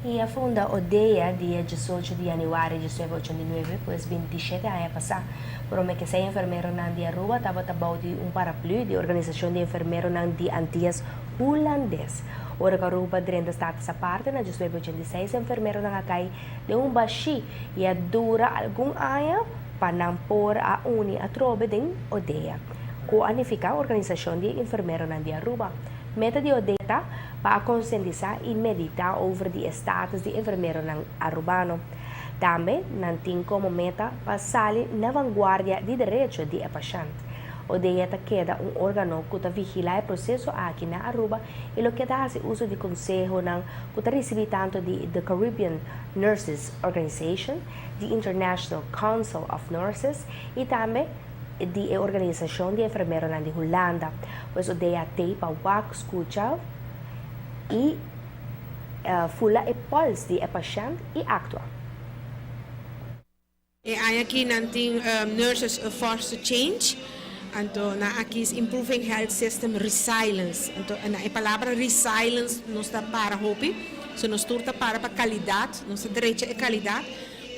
E a funda ODEA dia 18 di januari di 1989, pues 27 aña pasa. Prome cu esey enfermeronan di Aruba tabata bou di un paraplu di Organisacion di Enfermeronan di Antias Hulandes. Ora cu Aruba a drenta Status Aparte na 1986, enfermeronan a cay den un bashi y a dura algun aña pa nan por a uni atrobe den ODEA, cu a nifica Organisacion di Enfermeronan di Aruba. Meta di ODEA ta pa a concientisa y medita over di e status di enfermeronan Arubano. Tambe nan tin como meta pa sali na vanguardia di derecho di e pashent. ODEA ta keda un organo cu ta vigila e proceso aki na Aruba y lo keda haci uso di consehonan cu ta ricibi tanto di The Caribbean Nurses Organization, di International Council of Nurses y tambe di e Organisacion di Enfermeronan di Hulanda. Pues ODEA t'ey pa wak, scucha y fula e pols di e pashent y actua. E aña aki nan tin Nurses Foster Change, anto nan a kies Improving Health System Resilience. Anto na e palabra resilience nos ta para hopi, so nos tur ta para pa calidad, nos ta drecha e calidad,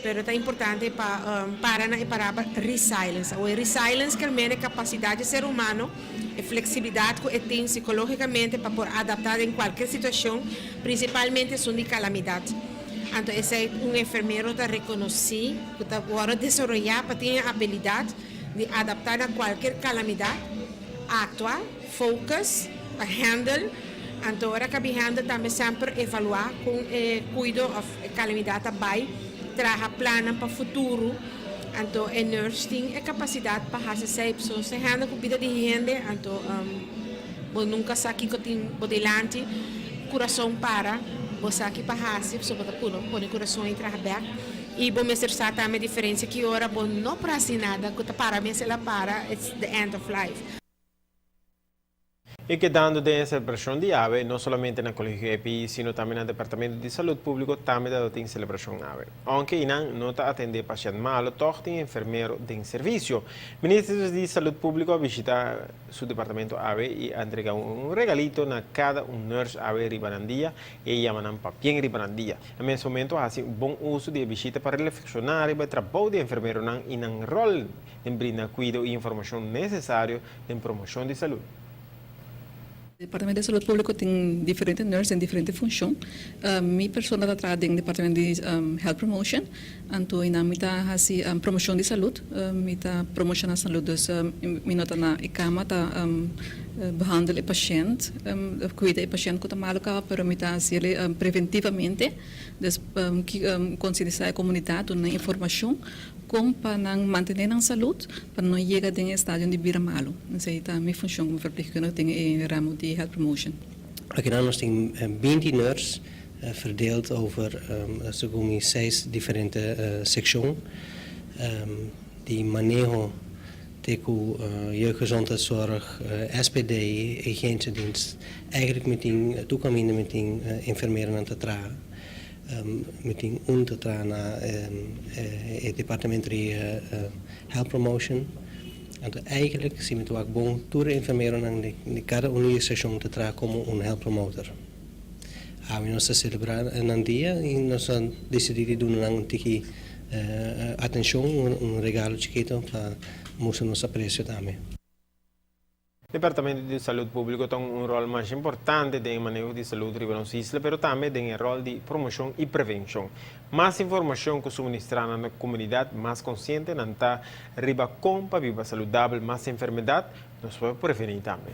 pero ta importante pa para na e palabra resilience. Awo e resilience kier mene capacidad di ser humano, e flexibilidad cu e tin psicologicamente pa por adapta den cualkier situacion, principalmente esun di calamidad. Anto esey un enfermero ta reconoci cu ta worde desaroya pa tin e habilidad di adapta na cualkier calamidad, actua, focus, pa handle. Anto ora cu handle tambe semper evalua con e cuido of e calamidad ta bay, traha plannan pa futuro. Anto e nurse tin e capacidad pa haci esey, so se handle cu bida di hende, anto bo nunca sa kico tin bo dilanti, curason para, bo sa ki pa haci, so bo ta pone curason y traha bek. Y bo mester sa tambe diferencia ki ora bo no por haci nada, cu ta para mes el a para, it's the end of life. Y kedando den celebracion di awe, no solamente na Colegio EPI, sino tambe na Departamento di Salud Publico, tambe tin celebracion awe. Aunke nan no ta atende pashent malo, toch tin enfermero den servicio. Minister di Salud Publico a bishita su departamento awe y a entrega un regalito na cada un nurse awe riba nan dia y yama nan pabien riba nan dia. Na mes momento, haci un bon uso di bishita pa reflexiona riba e trabou di enfermeronan y nan rol den brinda cuido y informacion necesario den promocion di salud. Departamento di Salud Publico tin diferente nurse den diferente funcion. Mi persona ta traha den departamento di Health Promotion. Anto einan mi ta haci promocion di salud. Mi ta promociona salud, dus mi no ta na e cama ta behandel e pashent, cuida e pashent cu ta malo caba, pero mi ta haci preventivamente. Dus concientisa e comunidad, duna informacion con pa nan mantene nan salud, pa no yega den e estadio di bira malo. Esey ta mi funcion como verpleegkundige den e ramo di Health Promotion. Aki nos tin 20 nurse verdeeld over segun seis diferente seccion di maneho te cu jeugdgezondheidszorg, SPD, hygiënische dienst. Eigenlijk mi tin tur caminda mi tin enfermeronan ta traha. Mi tin un ta traha na e departamento di Health Promotion. Anto eigenlijk si mi ta bon tur enfermeronan di cada un seccion ta traha como un health promoter. Awe nos ta celebra nan dia y nos a dicidi di duna un tiki atencion, un regalo chikito pa mustra nos aprecio tambe. Departamento di Salud Publico tin un rol mas importante den maneho di salud riba nos isla, pero tambe den rol di promocion y prevencion. Mas informacion cu suministra na comunidad, mas consciente nan ta riba con pa biba saludabel, mas enfermedad nos por preveni tambe.